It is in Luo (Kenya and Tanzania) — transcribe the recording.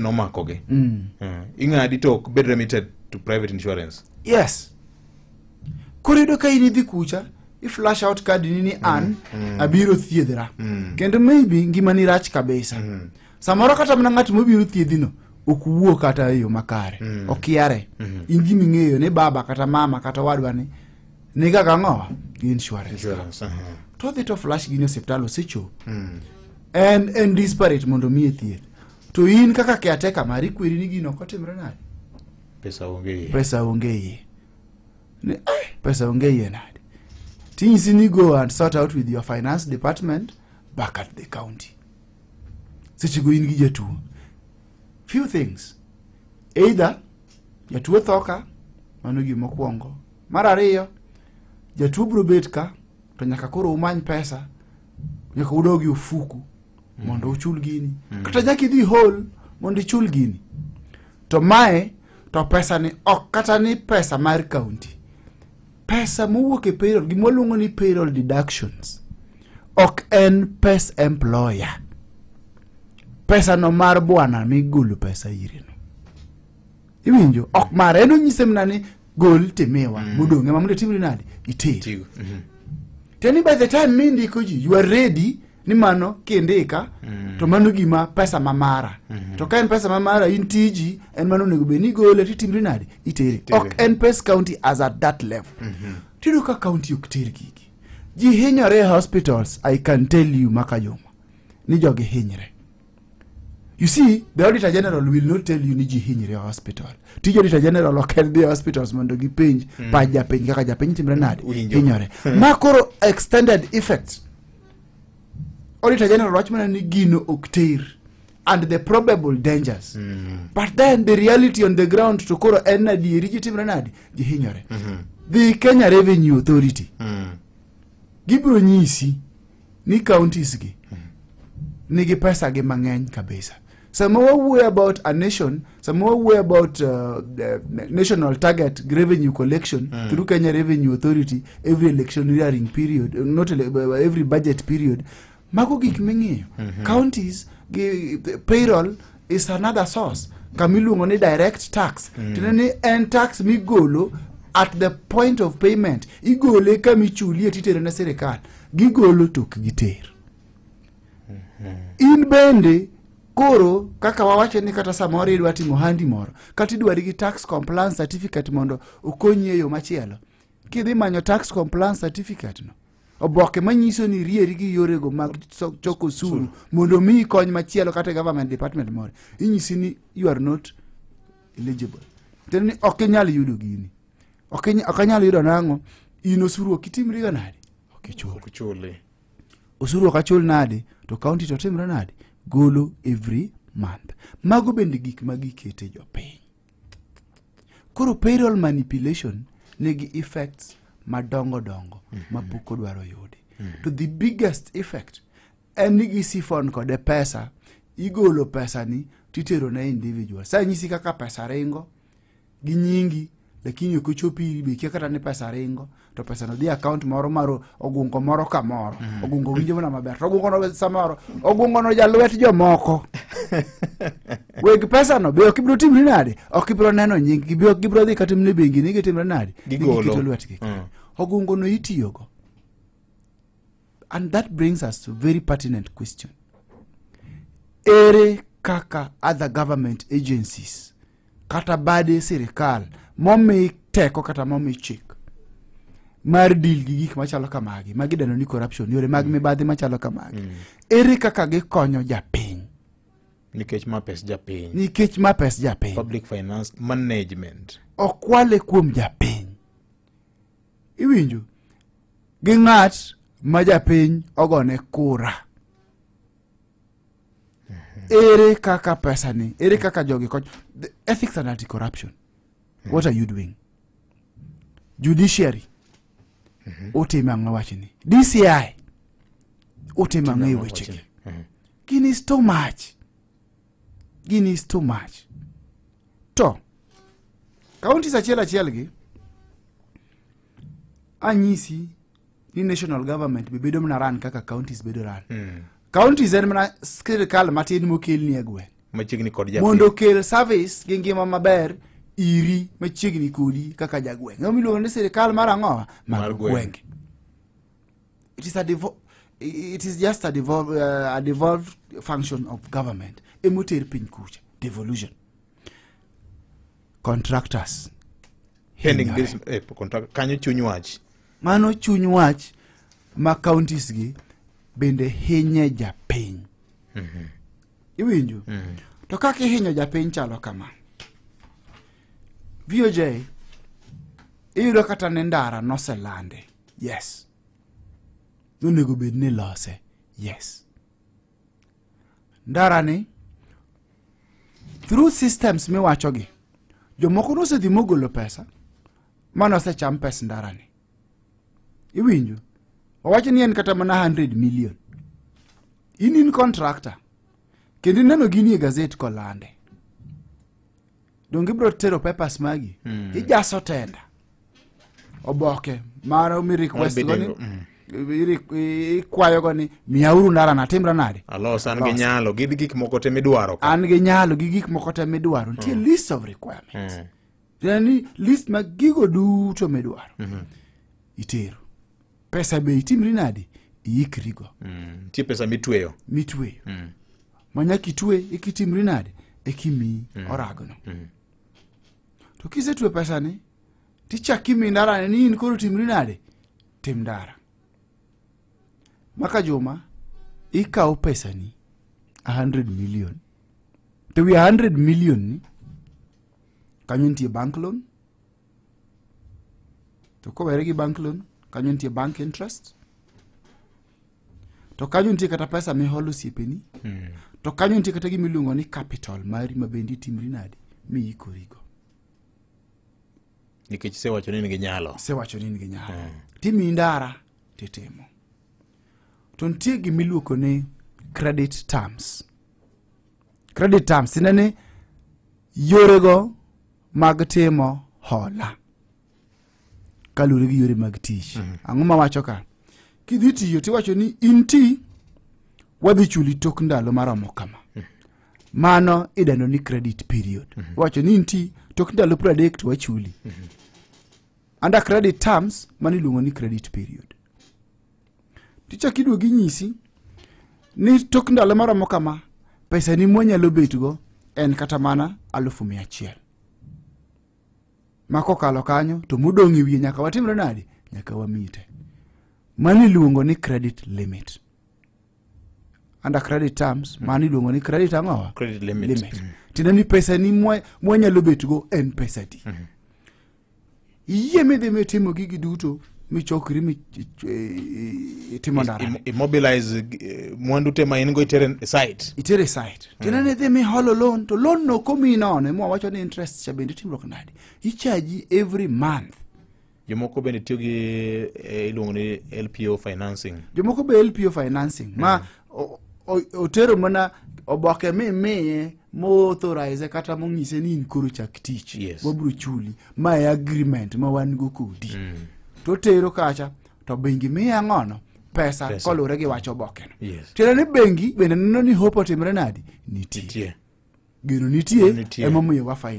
nomakogi. Ing'adi to ok bed remitted to private insurance. Yes, koro iyudo ka in idhi kucha, i flash out card ni ni an abiro thiedhra, kendo maybe ngimani rach kabisa. Samoro kata mana ng'at mobiro thiedhino ok wuo kata e yo makare, okiare. In giming'eyo ni baba kata mama kata owadwa ni niga gang'owa gi insurance. Insurance. To odhi to flash gini e osiptal, osechopo, en desperate mondo miye thieth, to in kaka caretaker mari kweri ni gino ok otimre nade? Pesa onge iye. Pesa onge iye. Ni, "Eh, pesa onge iye nade?" Tinyisi ni go and sort out with your finance department back at the county. Sechego in gi jatuo, few things: either jatuo tho ka, mano gimokwongo; mar ariyo, jatuo biro bet ka to nyaka koro umany pesa, nyaka udog e ofuku mondo uchul gini, kata nyaka idhi hol mondo ichul gini. To mae to pesa ni ok kata ni pesa mar county, pesa mowuok e payroll, gima waluongo ni payroll deductions, ok en pes employer. Pesa no mar bwana migolo pesa ire no, iwinjo? Ok mare. En onyise mana ni gol timiwa modong' ema mondo itimri nade? Iter. Tigo. Teni by the time mindiko ji, you are ready ni mano kindika to mano gima pesa mamara. To ka en pesa mamara, in tiji en mano onego bed ni igole titimri nade? Itere. Itere. Ok en pes county as at that level. Tiyudo ka county ok ter gigi, ji hinyore e hospitals. I can tell you maka juma ni jogi hinyre. You see, the Auditor General will not tell you ni ji hinyre e hospital. Tij Auditor General ok en dhi e hospitals mondo gipenj pach japiny kaka japiny timre nade? Winjo. Hinyore. Ma koro extended effect. Auditor General wacho mana ni gino ok ter and the probable dangers, but then the reality on the ground to koro en adieri ji timre nade? Ji hinyore. The Kenya Revenue Authority gibiro nyisi ni counties gi nigi pesa gi mang'eny kabisa. Sama wawuoyo about a nation, sama wawuoyo about the national target revenue collection through Kenya Revenue Authority every electioneering period, not every budget period, mago gik ming'iyo. Counties gi payroll is another source kamiluongo ni direct tax, tiende ni en tax migolo at the point of payment, igole kamichulie titere ne sirikal. Gigolo to ok giter. In bende koro kaka wawacho ni kata samoro idwa timo handi moro, kata idwari gi tax compliance certificate mondo okonyi e yo machielo, kidhi manyo tax compliance certificate no, oboke manyiso ni rieri gi yorego mag choko osuru mondo omiyi kony machielo kata e government department moro, inyisi ni you are not eligible. Tiende ni ok inyal yudo gini. Ok anyal yudo nang'o? In osuru ok itimriga nade? Ok ichul. Ok chuli. Osuru ok achul nade to county to timre nade? Golo every month. Mago bende gik ma gikete jopiny. Koro payroll manipulation nigi effects madongo dongo ma pok odwaro yudi. To the biggest effect en ni gi siphon kode pesa, igolo pesa ni titero ne individual. Sa nyisi kaka pesa ringo gi nyingi, lakini ok ochopi iri be kia kata ni pesa ringo, to pesa no dhi e account moro mar ogungo moro kamoro. Ogungo winjo mana maber, to ogungo no samoro ogungo no jalwet jomoko. Weg pesa no be ok ibiro timri nade? Ok ibiro neno nying gi be, ok gibiro dhi kata mana e bengi ni gitimre nade? Ni Gigolo. giketo lwetgi. Ogungo no itiyogo. And that brings us to very pertinent question: ere kaka other government agencies kata bade sirikal momi teko kata momi chik mar deal gi gik machalo kamagi magidendo ni corruption, yore mag mibadhi machalo kamagi, ere kaka gikonyo japiny? Nikech ma pes japiny. Nikech ma pes japiny. Public finance management. Okwale kuom japiny, iwinjo? Gi ng'at ma japiny ogone kura, ere kaka pesa ni, ere kaka jogi konyo? The ethics and anti-corruption, what are you doing? Judiciary utimo ang'o wachni? DCI utimo ang'o e wechegi? Gini is too much, gini is too much. To counties achiel achiel gi anyisi ni national government be bedo mana ran kaka counties bedo ran. Counties en mana sirikal matin mokelni e gweng'. Machiegni kod japiny. Mondo okel service gi ngima maber iri machiegni kodi kaka jagweng'. Ema iluongo ni sirikal mar ang'owa? Mar gweng'. Gwenge. It is just a devolved function of government. Emoter piny kucha. Devolution. Contractors. Pending Hinyore. bills, contract kanyo chuny wach. Mano chuny wach ma counties gi bende hinye japiny. Iwinjo? To kaka ihinyo japiny chalo kama. VOJ iyudo kata ni ndara noselande. Yes. Nonego bed ni lose. Yes. Ndara ni through systems miwachogi, jomoko nosedhi mogolo pesa manosecham pes ndara ni. Iwinjo? Wawacho ni en kata mana 100 million. In contractor. Kendo ineno gini e gazet kolande. Donge ibiro tero papers magi? Ijaso tender. Oboke mar mi request go ni ikwayo go ni miyauru ndara na timra nade? Alos an gi Alos. nyalo gi gik moko te midwaro ka. An gi nyalo gi gik moko te midwaro. Nitie list of requirements. Yani list mag gigo duto midwaro. Itero. Pesa be itimri nade? Iikrigo. Nitie pesa mitweyo. Mitweyo. Ma nyaka itwe ikitimri nade? Ekimiyi oragno. To kisetwe pesani, tichak imi ndara ni in koro timri nade? Tim ndara. Maka Juma, ikawo pesani 100 million. To wi 100 million ni, kanyo nitie bank loan. To kowere gi bank loan, kanyo nitie bank interest. To kanyo nitie kata pesa miholo osiepeni. To kanyo nitie kata gima iluongo ni capital mari ma bende itimri nade miikorigo. Nikech isewacho ni in gi nyalo. Isewacho ni in gi nyalo. Timiyi ndara titimo. To nitie gima iluongo ni credit terms. Credit terms tiende ni yorego mag timo hola kaluwore gi yore mag tich. Ang'o mawacho ka? Kidhi tiyo tiwacho ni in ti wadhi chuli tok ndalo maromo kama. Mano idendo ni credit period. Iwacho ni in ti tok ndalo 30 to wachuli. Under credit terms mano iluongo ni credit period. Tichak iduogo inyisi ni tok ndalo maromo kama pesa ni mwanyalo betgo en kata mana 100,000. Ma kokalo kanyo to modong' e wiye nyaka watimre nade? Nyaka wamite. Mano iluongo ni credit limit. Under credit terms, mano iluongo ni credit ang'owa? Credit limit. Limit. Tiende ni pesa ni mwanyalo betgo en pesa di. Iyie midhi mitimo gigi duto michokri mi itimo ndara. Immobilize mwandu te ma in go itere e site. Itere site. Tiende ni idhi miholo loan to loan no komiyi nono ema wawacho ni interest cha bende timruok nade? Ichaji every month. Jomoko bende tiyo gi iluongo ni LPO financing. Jomoko be LPO financing ma otero mana oboke mimiye mo-authorize kata mong'ise ni in koro chak tich. Wabiro chuli. Ma e agreement ma wan go kodi. To tero kacha to bengi miye ang'ono? Pesa, Pesa. koluwore gi wach obokeno. Tiende ni bengi bende neno ni hope otimre nade? Nitie. Nitie. Geno nitie, Nitie. emomiyo wa finance.